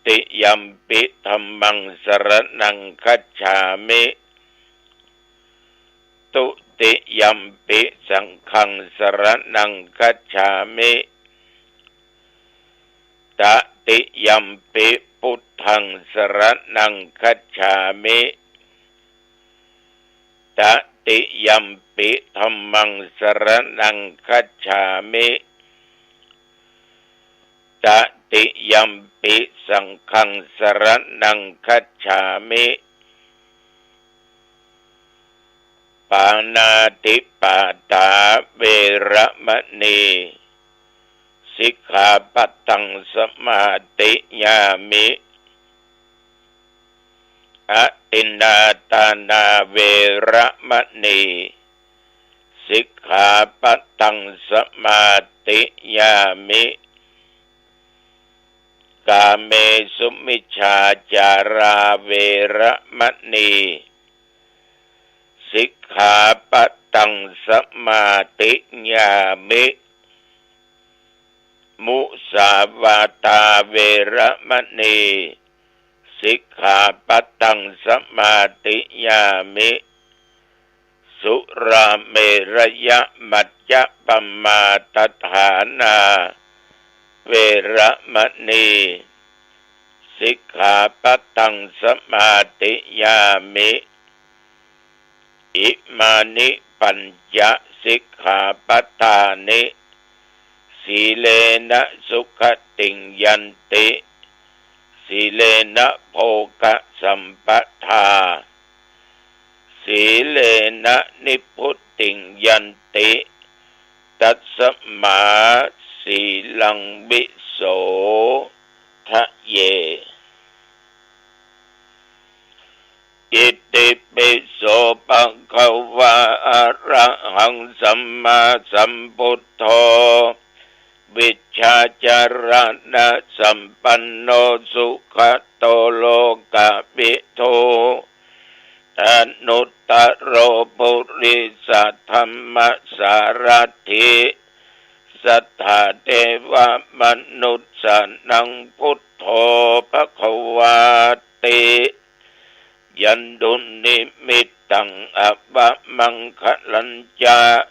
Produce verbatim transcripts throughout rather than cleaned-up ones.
Dutiyampi dhammaṃ saraṇaṃ gacchāmi. Dutiyampi saṅghaṃ saraṇaṃ gacchāmi. Tatiyampi buddhaṃ saraṇaṃ gacchāmi. Tatiyampi dhammaṃ saraṇaṃ gacchāmi. Tatiyampi saṅghaṃ saraṇaṃ gacchāmi. Pāṇātipātā veramaṇī sikkhāpadaṃ samādiyāmi. Adinnādānā veramaṇī sikkhāpadaṃ samādiyāmi. Kāmesumicchācārā veramaṇī sikkhāpadaṃ samādiyāmi. Musāvādā veramaṇī sikkhāpadaṃ samādiyāmi. Surāmerayamajjapamādaṭṭhānā veramaṇī sikkhāpadaṃ samādiyāmi. Imāni pañca sikkhāpadāni. Sīlena sugatiṃ yanti, sīlena bhogasampadā, sīlena nibbutiṃ yanti, tasmā sīlaṃ visodhaye. Itipi so bhagavā arahaṃ sammāsambuddho vijjācaraṇasampanno sugato lokavidū anuttaro purisadammasārathi satthā devamanussānaṃ buddho bhagavāti. Yandunnimittaṃ avamaṅgalañca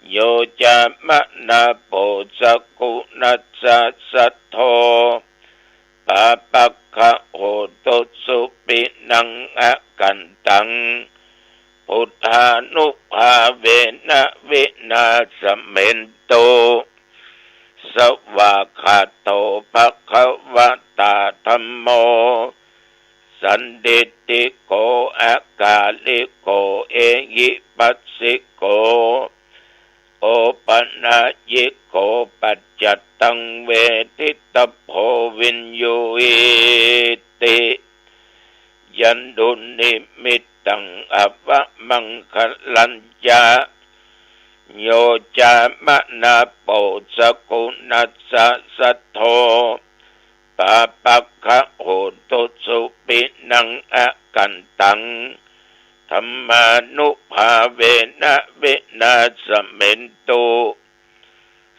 yo cāmanāpo sakuṇassa saddo pāpaggaho dussupinaṃ akantaṃ buddhānubhāvena vināsamentu. Svākkhāto bhagavatā dhammo sandiṭṭhiko akāliko ehipassiko opanayiko paccattaṃ veditabbo viññūhīti. Yandunnimittaṃ avamaṅgalañca yo cāmanāpo sakuṇassa saddo pāpaggaho dussupinaṃ akantaṃ dhammānubhāvena vināsamentu.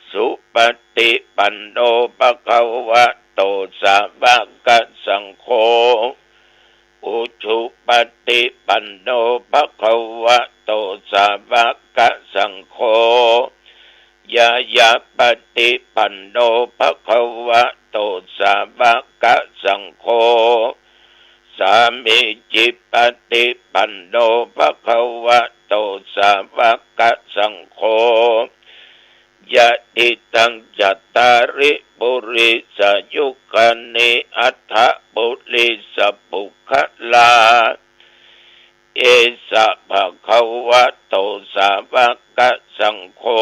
Supaṭipanno bhagavato sāvakasaṅgho, ujupaṭipanno bhagavato sāvakasaṅgho, ñāyapaṭipanno bhagavato sāvakasaṅgho, sāmīcipaṭipanno bhagavato sāvakasaṅgho, yadidaṃ cattāri purisayugāni aṭṭha purisapuggalā, esa bhagavato sāvakasaṅgho,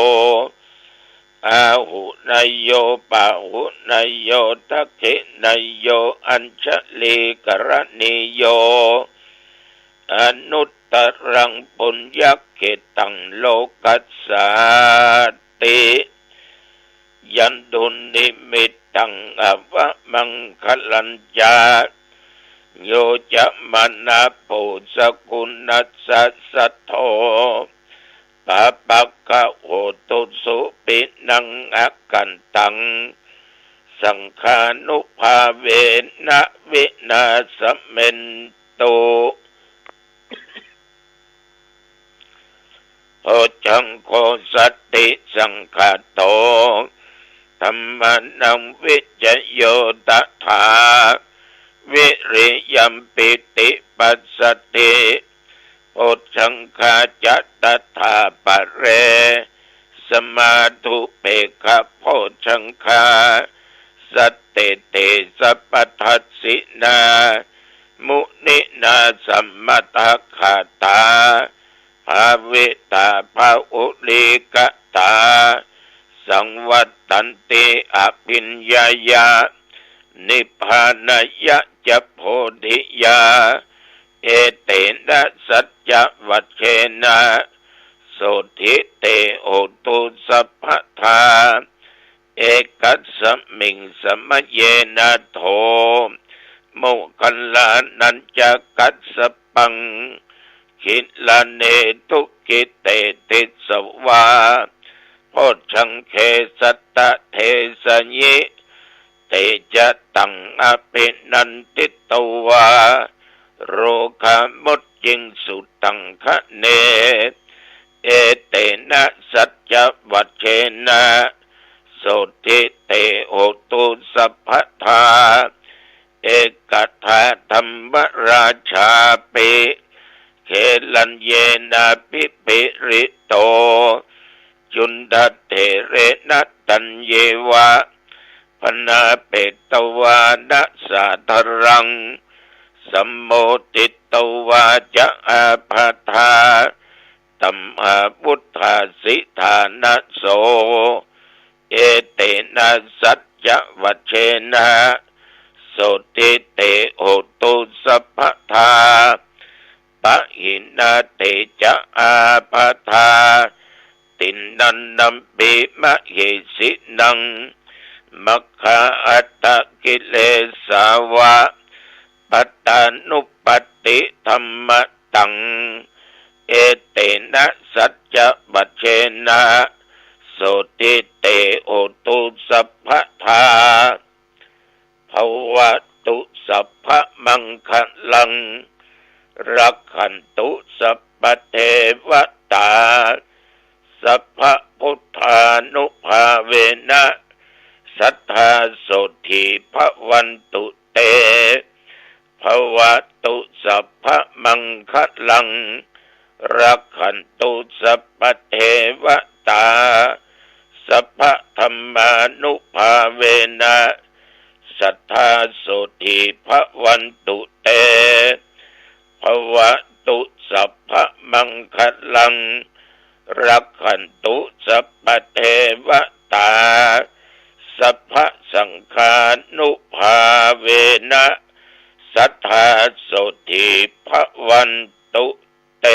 āhuneyyo pāhuneyyo dakkhiṇeyyo añjalikaraṇīyo anuttaraṃ puññakkhettaṃ lokassāti. Yandunnimittaṃ avamaṅgalañca yo cāmanāpo sakuṇassa saddo pāpaggaho dussupinaṃ akantaṃ สังฆานุภาเวนะวินาสเมนตุ โพชฌังโคสัตถิสังคาโต ธัมมานังวิจโยตถา วิริยัมปิติปัสสติ โพชฌังคาจะตถาปะเร สมาธุเปกขะโพชฌังคา สัตเตเตสัพพทัสสินา มุนินาสัมมตคาถา ภาวิตาภาอุลีกตา สังวัตตันติอภิญญายะ นิพพานายะจะโพธิยา เอเตนะสัจจวัจเจนะ โสตถิเตโหตุสัพพทา เอกัสมิงสมะเยนะโถ โมคคัลลานัญจะกัสสปัง กิลาเนทุกิเตติสวา โพชฌังเขสัตตะเทสยิ เตจะตังอภินันทิตวา โรคามุจจิงสุตังคะเน เอเตนะสัจจวัจเจนะ โสตถิเตโหตุสัพพทา เอกทาธัมมราชาปิ เขลัญเยนาภิภิริโต จุณฑเถเรนะตัญเยวะ พนาเปตวานะสาธารัง สัมโมทิตวาจะอาปาธา ตัมหาวุฏฐาสิฐานะโส เอเตนะสัจจวัจเจนะ โสตถิเตโหตุสัพพทา ปะหินาเตจะอาปาธา ติณณัมปีมะเหสินัง มัคคาอัตตะกิเลสาวะ ปัตตานุปัตติธัมมะตัง เอเตนะสัจจวัจเจนะ โสตถิเตโหตุสัพพทา ภวตุสัพพะมังคะลัง รักขันตุสัพพะเทวะตา สัพพะพุทธานุภาเวนะ สัตถาโสตถีภะวันตุเต ภวตุสัพพะมังคะลัง รักขันตุสัพพะเทวะตา สัพพะธัมมานุภาเวนะ สัตถาโสตถีภะวันตุเต ภวตุสัพพะมังคะลัง รักขันตุสัพพะเทวะตา สัพพะสังฆานุภาเวนะ สัตถาโสตถีภะวันตุเต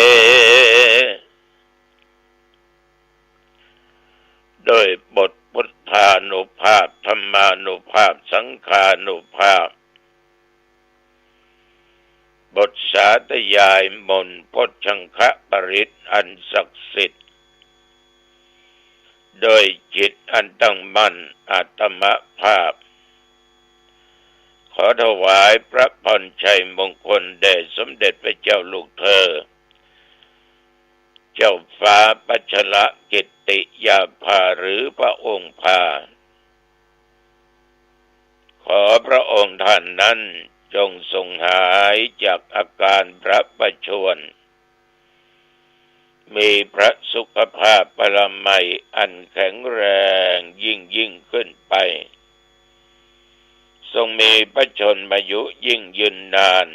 โดยบทพุทธานุภาพ ธัมมานุภาพ สังฆานุภาพ บทสาธยายมนต์โพชฌังคปริตรอันศักดิ์สิทธิ์ โดยจิตอันตั้งมั่นอาตมภาพ ขอถวายพระพรชัยมงคลแด่สมเด็จพระเจ้าลูกเธอ เจ้าฟ้าพัชรกิตติยาภา หรือพระองค์พา ขอพระองค์ท่านนั้นจงทรงหายจากอาการพระประชวร มีพระสุขภาพพลามัยอันแข็งแรงยิ่งยิ่งขึ้นไป ทรงมีพระชนมายุยิ่งยืนนาน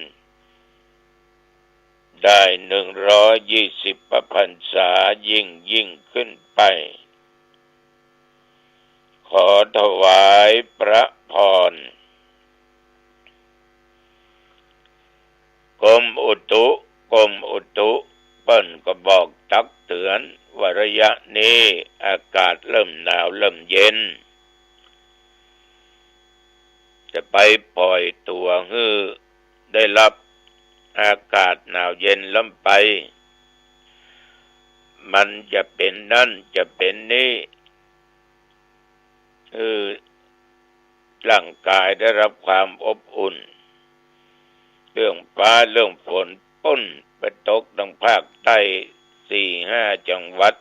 ได้หนึ่งร้อยยี่สิบพระพรรษายิ่งยิ่งขึ้นไป ขอถวายพระพร กรมอุตุ กรมอุตุ เปิ้นก็บอกตักเตือนว่าระยะนี้อากาศเริ่มหนาวเริ่มเย็น จะไปปล่อยตั๋วหื้อได้รับอากาศหนาวเย็นล้ำไป มันจะเป๋นนั่นจะเป๋นนี่ หื้อ ร่างกายได้รับความอบอุ่น เรื่องฟ้าเรื่องฝน ปุ้นไปตกตางภาคใต้สี่ห้าจังหวัด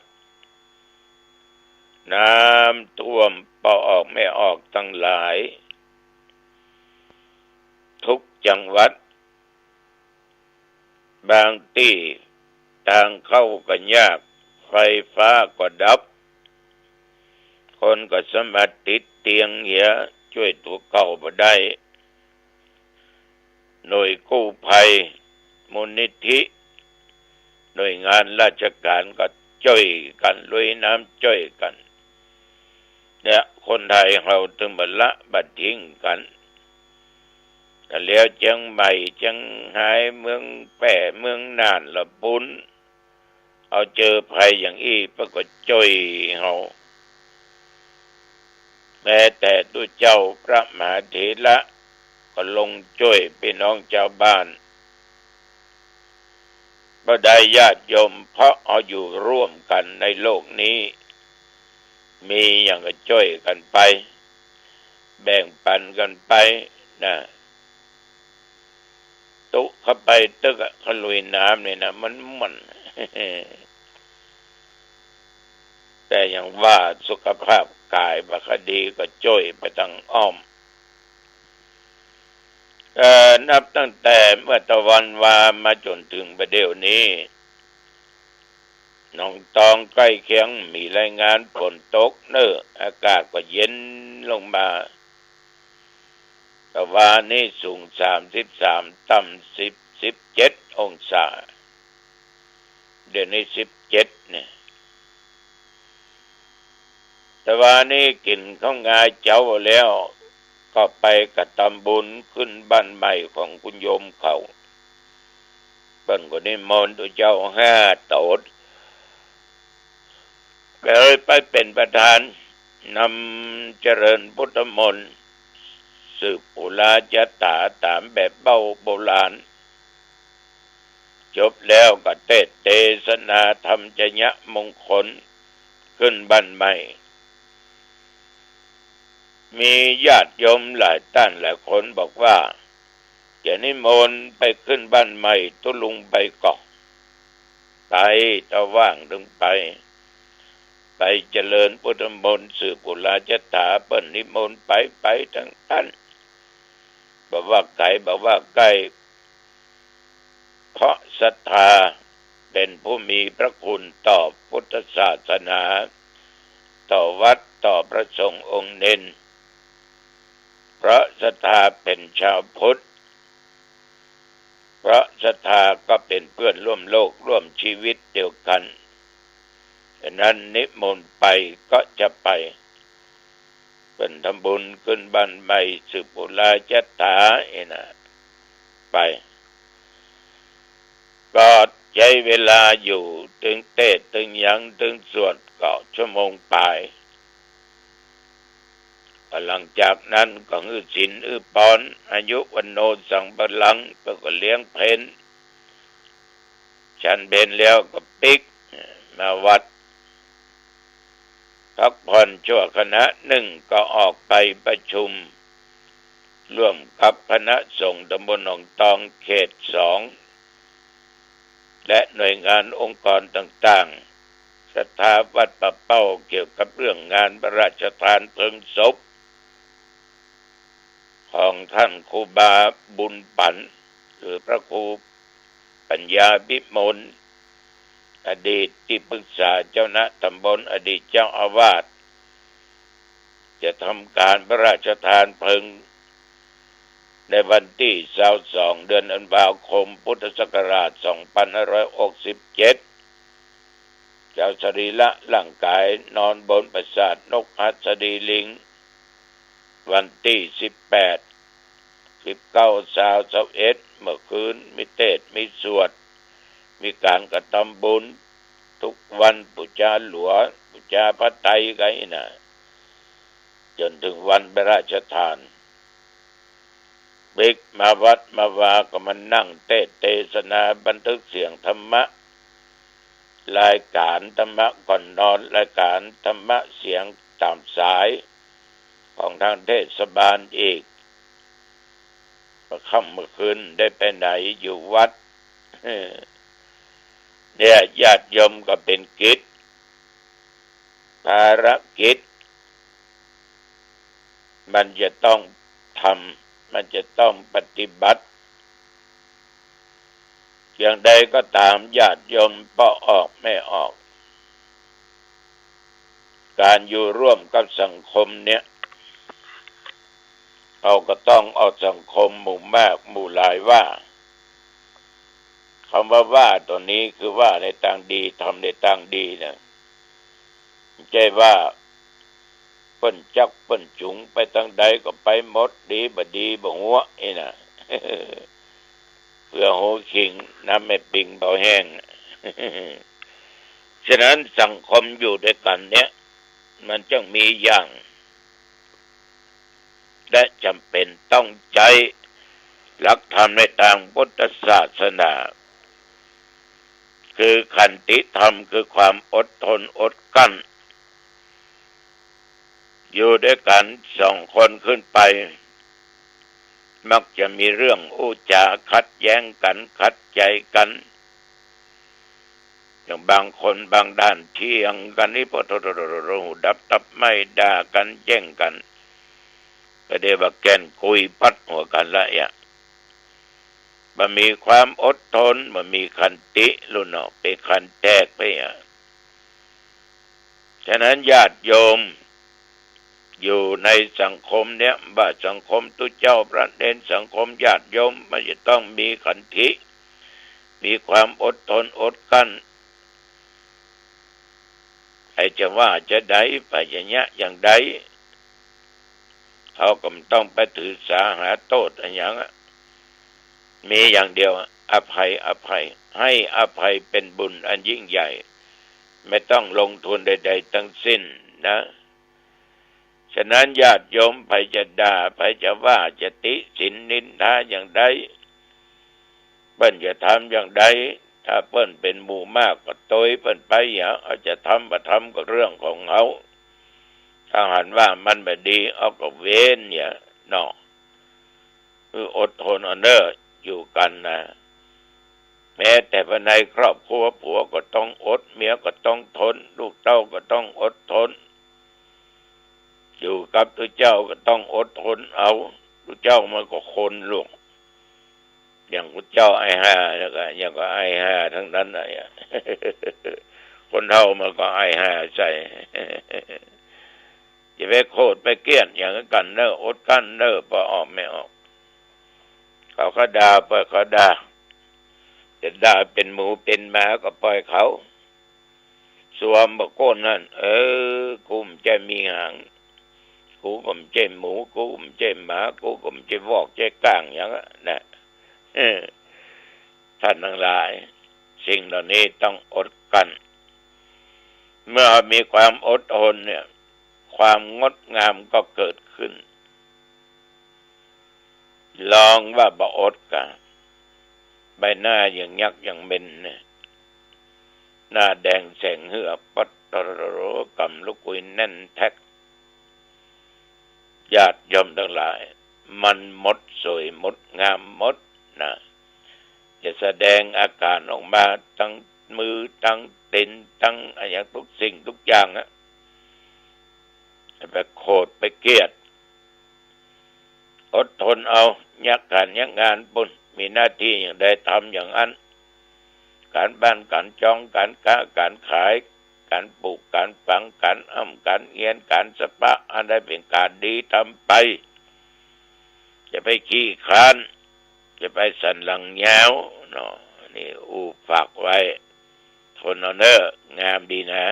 น้ำท่วมปอออกแม่ออกตังหลาย ทุกจังหวัด บางตี้ตางเข้าก็ยาก ไฟฟ้าก็ดับ คนก็สามารถติดเตียงเหีย จ้วยตั๋วเก่าบ่ได้ หน่วยกู้ภัย มูลนิธิ หน่วยงานราชการก็จ้วยกั๋น ลุยน้ำจ้วยกั๋น เนี่ย คนไทยเฮาตึงบ่ละบ่าทิ้งกั๋น ก็แล้วเจียงใหม่ เจียงฮาย เมืองแป้ เมืองน่านละปู้น เอาเจอภัยอย่างอี้เปิ้นก็จ้วยเฮา แม้แต่ตุ๊เจ้าพระมหาเถระก็ลงจ้วยปี้น้องจาวบ้าน บ่ได้ญาติโยม เพราะเฮาอยู่ร่วมกั๋นในโลกนี้ มีหยังก็จ้วยกั๋นไป แบ่งปั๋นกั๋นไปนะ ตุ๊เข้าไปตึกอะ เขาลุยน้ำนี่นะ มัน มัน แต่อย่างว่าสุขภาพก๋ายบ่ค่อยดีก็จ้วยไปตางอ้อม เอ่อ นับตั้งแต่เมื่อตะวันวามาจ๋นเถิงบ่าเดี่ยวนี้ หนองตองใก้เคียงมีรายงานฝนตกเน่อ อากาศก็เย็นลงมา ตะวานี้สูงสามสิบสาม ต่ำสิบ สิบเจ็ดองศา เดี๋ยวนี้สิบเจ็ดเนี่ย ตะวานี้กิ๋นข้าวงาเจ๊าแล้ว ก็ไปกระตำบุญขึ้นบ้านใหม่ของคุณโยมเขา เปิ้นก็นิมนต์ตุ๊เจ้าห้าต๋น ก็เลยไปเป๋นประธาน นำเจริญพุทธมนต์ สืบปุราจ๊ะถาต๋ามแบบเบ้าโบราณ จบแล้วก็เตสน์เตสนาธรรมชยมงคล ขึ้นบ้านใหม่ มีญาติโยมหลายต้านหลายคนบอกว่า จะนิมนต์ไปขึ้นบ้านใหม่ตุ๊ลุงไปก่อ ไป ตะว่างตึงไป ไปเจริญพุทธมนต์ สืบปุราจ๊ะถา เปิ้นนิมนต์ไป ไปตังตัน บ่ว่าไก๋ บ่ว่าใก้ เพราะศรัทธาเป๋นผู้มีพระคุณต่อพุทธศาสนา ต่อวัด ต่อพระสงฆ์องค์เณร เพราะศรัทธาเป๋นชาวพุทธ เพราะศรัทธาก็เป๋นเปื้อนร่วมโลกร่วมชีวิตเดียวกั๋น ฉะนั้นนิมนต์ไปก็จะไป เปิ้นทำบุญขึ้นบ้านใหม่ สืบปุราจ๊ะถา เอนะ ไป ก็ใจ๊เวลาอยู่ตึงเตสน์ตึงยังตึงสวดก็ชั่วโมงป๋าย ก็หลังจากนั้นก็หื้อศีลหื้อปอน อายุวัณโณ สังพะลัง เปิ้นก็เลี้ยงเพล ฉันเพลแล้วก็ปิ๊กมาวัด พักผ่อนชั่วขณะหนึ่ง ก็ออกไปประชุมร่วมกับคณะสงฆ์ตำบลหนองตองเขตสอง และหน่วยงานองค์กรต่างๆ ศรัทธาวัดป่าเป้าเกี่ยวกับเรื่องงานพระราชทานเพลิงศพ ของท่านครูบาบุญปั๋น หรือพระครูปัญญาวิมล อดีตที่ปรึกษาเจ้าคณะตำบล อดีตเจ้าอาวาส จะทำการพระราชทานเพลิง ในวันตี้ซาวสอง เดือนธันวาคม พุทธศักราชสองพันห้าร้อยหกสิบเจ็ด เจ้าสรีระร่างกายนอนบนปราสาทนกหัสดีลิง วันตี้สิบแปด สิบเก้า ซาว ซาวเอ็ด เมื่อคืนมีเตสน์มีสวด มีก๋านกระตำบุญทุกวัน ปู๋จาหลัว ปู๋จาพระไตรกั๋นนะ จ๋นเถิงวันพระราชทาน ปิ๊กมาวัดมาวาก็มานั่งเตสน์เตสนาบันทึกเสียงธรรมะ รายก๋านธรรมะก่อนนอน รายก๋านธรรมะเสียงต๋ามสาย ของทางเทศบาลอีก เมื่อค่ำเมื่อคืนได้ไปไหน อยู่วัด เนี่ย ญาติโยมก็เป็นกิจ ภารกิจ มันจะต้องทำ มันจะต้องปฏิบัติ อย่างใดก็ต๋าม ญาติโยม ป้อออกแม่ออก ก๋านอยู่ร่วมกับสังคมเนี่ย เฮาก็ต้องเอาสังคมหมู่มากหมู่หลายว่า กำว่าว่าตั๋วนี้คือว่าในตางดี ทำในตางดีนะ บ่ใจ้ว่าเปิ้นจักเปิ้นจุงไปตางใดก็ไปหมด ดีบ่ดีบ่หัวอี้นะ เผื่อหัวขิง น้ำแม่ปิงเบาแห้ง ฉะนั้นสังคมอยู่ตวยกั๋นเนี่ย มันจึงมีอย่าง และจ๋ำเป๋นต้องใจ๊หลักธรรมในตางพุทธศาสนา คือขันติธรรม คือความอดทนอดกลั้น อยู่ตวยกั๋นสองคนขึ้นไป มักจะมีเรื่องอู้จ๋าขัดแย้งกั๋น ขัดใจ๋กั๋น อย่างบางคนบางด้านเถียงกั๋นนี่ ปะโถ โถ โถ โถ หูดับตับไหม้ ด่ากั๋น แย่งกั๋น ก็เรียกว่าแก่นกุยปัดหัวกั๋นละเยียะ บ่มีความอดทน บ่มีขันติ ลุเนาะ เป๋นขันแตกไปเยียะ ฉะนั้นญาติโยม อยู่ในสังคมเนี่ย บ่าสังคมตุ๊เจ้าพระเณร สังคมญาติโยม มันจะต้องมีขันติ มีความอดทนอดกลั้น ใผจะว่าจะใด ใผจะเยียะอย่างใด เฮาก็บ่ต้องไปถือสาหาโต้ษอะหยังอะ มีอย่างเดียวอะ อภัย อภัย ให้อภัยเป๋นบุญอันยิ่งใหญ่ ไม่ต้องลงทุนใดๆ ทั้งสิ้นนะ ฉะนั้นญาติโยม ใผจะด่า ใผจะว่า จะติฉินนินทาอย่างใด เปิ้นจะทำอย่างใด ถ้าเปิ้นเป๋นหมู่มากก็ตวยเปิ้นไปเยียะ เฮาจะทำบ่ทำก็เรื่องของเฮา ถ้าหันว่ามันบ่ดี เฮาก็เว้นเยียะเนาะ คืออดทนเอาเน่อ อยู่กั๋นนะ แม้แต่ภายในครอบครัว ผัวก็ต้องอด เมียก็ต้องทน ลูกเต้าก็ต้องอดทน อยู่กับตุ๊เจ้าก็ต้องอดทนเอา ตุ๊เจ้ามันก็คนลูก อย่างตุ๊เจ้าอ้ายห่า แล้วก็ อย่างก็อ้ายห่าตังนั้นน่ะ คนเฒ่ามันก็อ้ายห่าใส่ จะไปโขดไปเกลียดหยังกั๋นเน่อ อดกลั้นเน่อ ป้อออกแม่ออก เขาก็ด่า ป้อยเขาด่า จะด่าเป๋นหมูเป๋นหมาก็ป้อยเขา ส่วนบ่าโก้นนั้น เออ กูบ่ใจ้มีหาง กูก็บ่ใจ้หมู กูก็บ่ใจ้หมา กูก็บ่ใจ้วอกใจ้ก้างหยังอะนะ เออ ท่านทั้งหลาย สิ่งเหล่านี้ต้องอดกลั้น เมื่อมีความอดทนเนี่ย ความงดงามก็เกิดขึ้น ลองว่าบ่อดกา ใบหน้าหยิ่งยักหยิ่งเม่นเนี่ย หน้าแดงแสงเหื่อ ปัดโตโร กำลูกกุยแน่นแท็ก ญาติโยมตังหลาย มันหมดสวยหมดงามหมดนะ จะแสดงอาก๋านออกมาตังมือตังตี๋นตังอะหยัง ตุ๊กสิ่งตุ๊กอย่างอะ ไปโขดไปเกลียด อดทนเอา เยียะก๋านเยียะงานปู้น มีหน้าตี้อย่างใดทำอย่างอั้น ก๋านบ้านก๋านจอง ก๋านก๊าก๋านขาย ก๋านปลูกก๋านฝัง ก๋านอ่ำก๋านเฮียน ก๋านสะปะ อันใดเป๋นก๋านดีทำไป จะไปขี้คร้าน จะไปสันหลังยาวเนาะ นี่อู้ฝากไว้ ทนเอาเน่อ งามดีนะ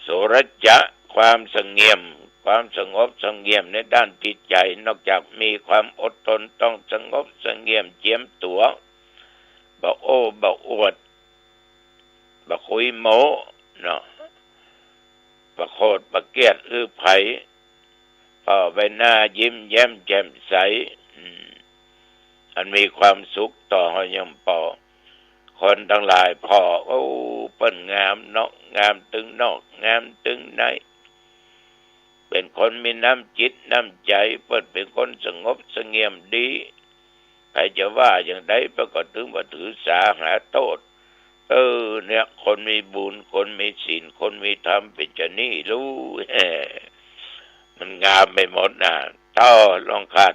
โสรจะ ความสงบเงี่ยม ความสงบสงเงี่ยมในด้านจิตใจ๋ นอกจากมีความอดทน ต้องสงบสงเงี่ยมเจียมตั๋ว บ่โอ้บ่อวด บ่คุยโม้เนาะ บ่โขดบ่เกลียดหื้อใผ ป้อใบหน้ายิ้มแย้มแจ่มใส อืม อันมีความสุขต่อเฮาย่อมป้อ คนตังหลายผ่อ โอ้ เปิ้นงามเนาะ งามตึงนอก งามตึงใน ป๋นคนมีน้ำจิตน้ำใจ๋ เปิ้นป๋นคนสงบเสงี่ยมดี ใผจะว่าอย่างใดเปิ้นก็ถือว่าถือสาหาโต้ษ เออ เนี่ย คนมีบุญ คนมีศีล คนมีธรรม เป๋นจะอี้ลู มันงามไปหมดนะ ต่อ ลองขาด